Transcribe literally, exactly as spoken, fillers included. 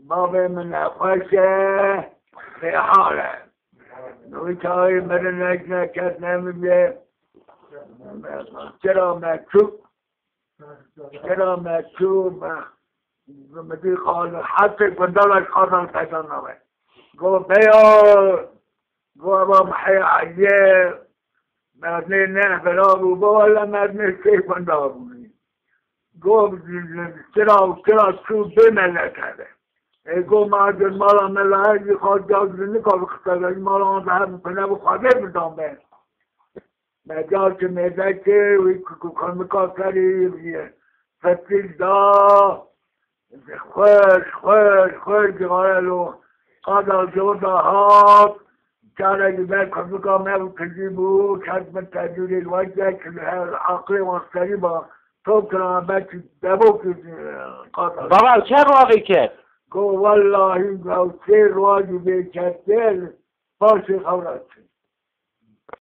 Bavê min nexweş e, bêhal e. Wî çaxê mirinek neket nemiye. Çira me çû, çira me çû, me, me dî qal, hesê gundala qazan peyda nabe. Go beya, go eva mehê Eliyê, merdinê ne bela bû, bo wele merdinê sê gunda bû. Go, çira û çira çû bê melek hebe. Ê go, merdin mala me la her jî xwe caz bi nika bi qisebe, mala wan de her bi pene bi xwedê bi dan be. Me car ki mêzekê wî ku, ku xemika serî fetîl da, xweş, xweş, xweş cixare lo. Qada zor da hat, carek ber xemika me û tijî bû, ket min tedûrê li weke ki li her aqlê wan serî ba, top kira belkî debokî qada. Baba, çend rojî ket? Go wellahî ew sê rojî bê ketê, paşê xewra çin.